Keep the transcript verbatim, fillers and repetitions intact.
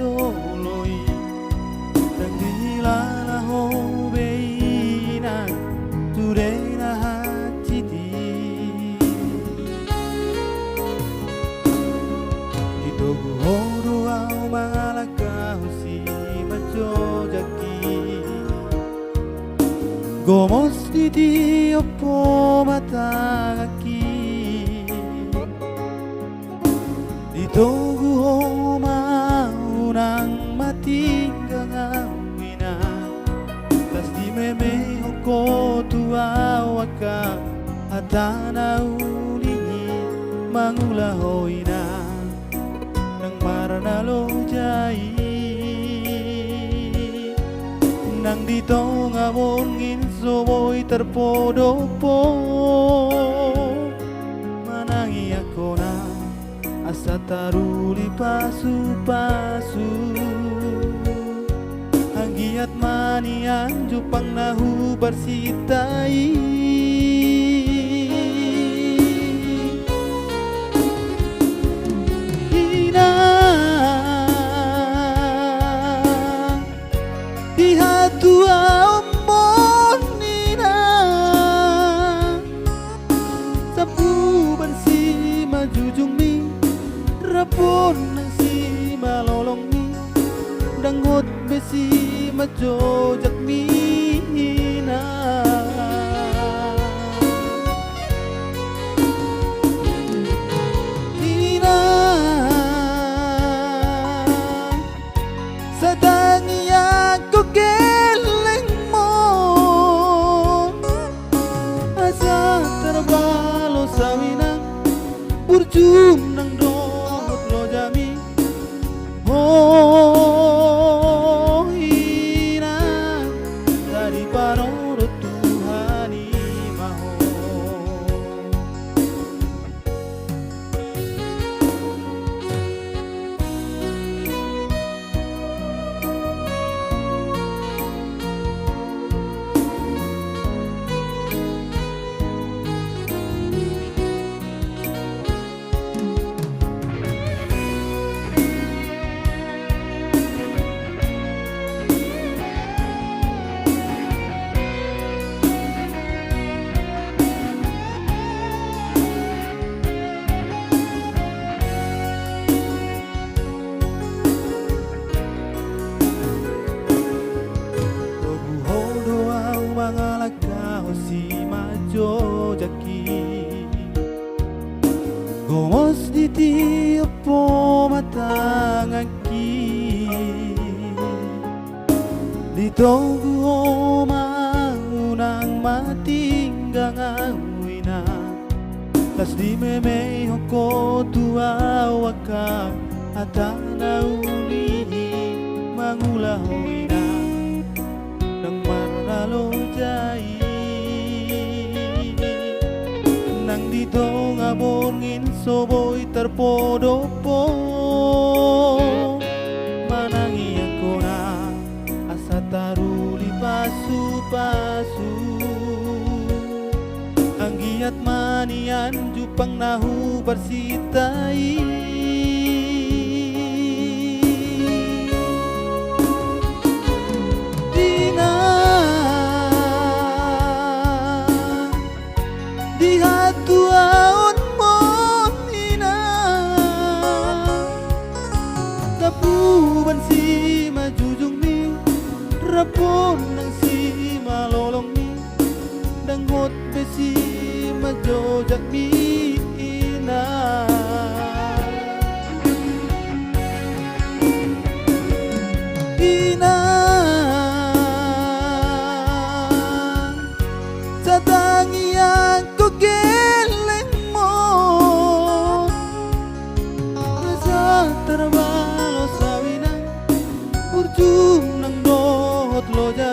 jolo i, ndang dihilala ho be inang, sude na hansit i. Ditogu ho do ahu mangalangka ho simanjojak i. Gomos ditiop ho ma tanganki. Ditogu ho ma unang matinggang ahu inang. Las dimemehon ho tu ahu angka hata na uli i, mangula ho inang, nang marna loja i. Nang di tonga borngin so boi tarpodop ho, manangiangkon ahu asa taruli pasupasu. Anggiat ma nian jumpang na huparsinta i. Inang, di hatuaonmon inang, sampuban simanjujungmi, rap on nang simalolongmi, ndang hot be simanjojakmi inang. Inang, sai tangiangkon gellengmon, asa tarbalos ahu inang, burju nang dohot lojami. Ho inang, sai dipanorot Tuhan i ma ho. Togu ho do ahu mangalangka ho simanjojak i. Gomos ditiop ho ma tanganki. Ditogu ho ma unang matinggang ahu inang. Las dimemehon ho tu ahu angka hata na uli i, mangula ho inang, nang marna loja i. Nang di tonga borngin so boi tarpodop ho, manangiangkon ahu asa taruli pasupasu. Anggiat ma nian jumpang na huparsinta i. Inang, di hatuaonmon inang, sampuban simanjujungmi, rap on nang simalolongmi, ndang hot be simanjojakmi inang. Inang, sai tangiangkon gellengmon, asa tarbalos ahu inang, burju nang dohot loja